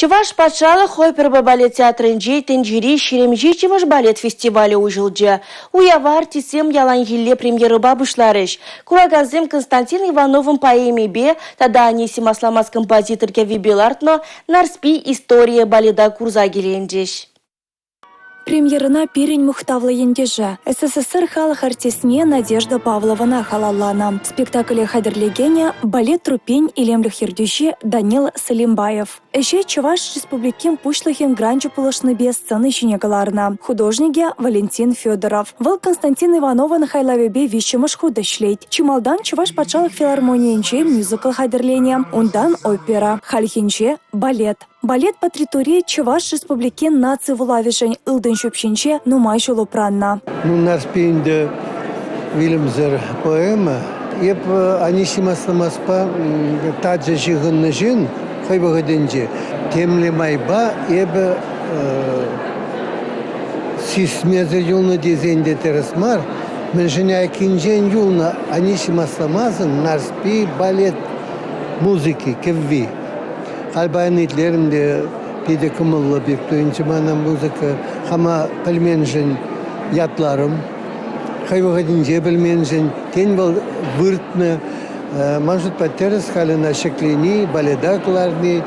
Чӑваш патшалӑх оперӑпа балет театрӗнче тӗнчери 27-мӗш балет фестивалӗ уҫӑлчӗ. Уява артистсем яланхилле премьерӑпа пуҫларӗҫ. Куракансем Константин Ивановӑн поэмипе тата Анисим Асламас композитор кӗввипе лартнӑ «Нарспи. История» балета курса киленчӗҫ. Премьерӑна пирӗн мухтавлӑ ентеше, СССР халӑх артистне Надежда Павловӑна халалланӑ. Спектакле хатӗрлекенӗ – балет труппин илемлӗх ертӳҫи Данил Салимбаев. Ӗҫе Чӑваш Республикин Пуҫлӑхӗн гранчӗ пулӑшнипе сцена ҫине кӑларнӑ. Художникӗ – Валентин Федоров. Вӑл Константин Ивановӑн хайлавӗпе виҫҫӗмӗш хут ӗҫлет. Чи малтан Чӑваш патшалӑх филармонийӗнче мюзикл хатӗрленӗ, унтан – опера, хальхинче – балет. Балет партитури Чӑваш Республикин наци вулавӗшӗн ылтӑн ҫӳпҫинче нумай ҫул упраннӑ. Ну, Нарспи ӗнтӗ вилӗмсӗр поэма. Эп Анисим Асламаспа тачӑ ҫыхӑннӑ ҫын хӑй вӑхӑтӗнче. Темле майпа эпӗ сисмесӗр юлнӑ тесен те тӗрӗс мар. Мӗншӗн айккинчен юлнӑ Анисим Асламасӑн Нарспи балет музыки, кӗвви. Халь паян итлерӗм те питӗ кӑмӑллӑ пек туйӑнчӗ мана музыка. Хама пӗлменшӗн ятларӑм. Хӑй вӑхӑтӗнче пӗлменшӗн. Тен, вӑл выртнӑ. Ман шутпа тӗрӗс халь ӑна ҫӗклени, балета кӑларни,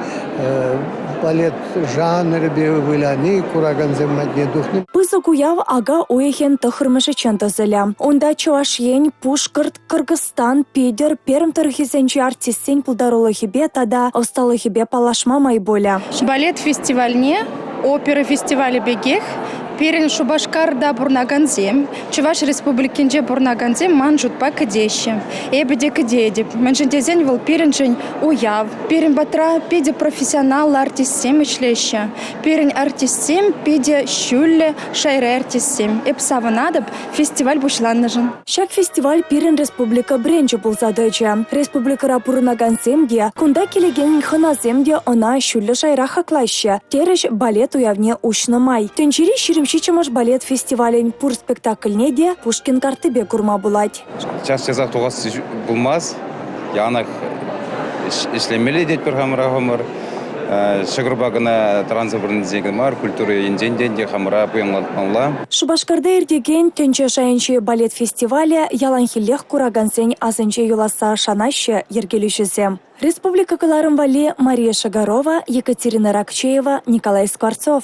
балет жанрӗпе выляни, куракансем патне тухни. Пысӑк уяв ака уйӑхӗн 9-мӗшӗччен тӑсӑлӗ. Унта Чӑваш Ен, Пушкӑрт, Кӑркӑсстан, Питӗр, Пермь тӑрӑхӗсенчи артистсен пултарулӑхӗпе тата ӑсталӑхӗпе паллашма май пулӗ. Балет фестивальне опера фестивалӗ пекех пирӗн Шупашкарта пурӑнакансем, Чӑваш Республикинче пурӑнакансем ман шутпа кӗтеҫҫӗ. Эпӗ те кӗтетӗп, мӗншӗн тесен вӑл пирӗншӗн уяв. Пирӗн патра питӗ профессионаллӑ артистсем ӗҫлеҫҫӗ. Пирӗн артистсем питӗ ҫӳллӗ шайри артистсем. Эп савӑнатӑп фестиваль пуҫланнӑшӑн. Ҫак фестиваль пирӗн республика бренчӗ пулса тӑчӗ. Республикӑра пурӑнакансем те, кунта килекен хӑнасем те ӑна ҫӳллӗ шайра хаклаҫҫӗ, терӗҫ балет уявне уҫнӑ май. Тӗнчери 27-мӗш балет фестивалӗн пур спектакльне те Пушкин карттипе курма пулать. Час-часах тухасси пулмасть. Яланах ӗҫлемелле тетпӗр хамӑра хамӑр. Ҫӑкӑрпа кӑна тӑранса пурӑннисен кӑна мар, культура енчен те ӗнтӗ хамӑра пуянлатмалла. Шупашкарта иртекен тӗнче шайӗнчи балет фестивалӗ яланхиллех куракансен асӗнче юласса шанаҫҫӗ йӗркелӳҫӗсем. Республика кӑларӑм валли Мария Шагарова, Екатерина Ракчеева, Николай Скворцов.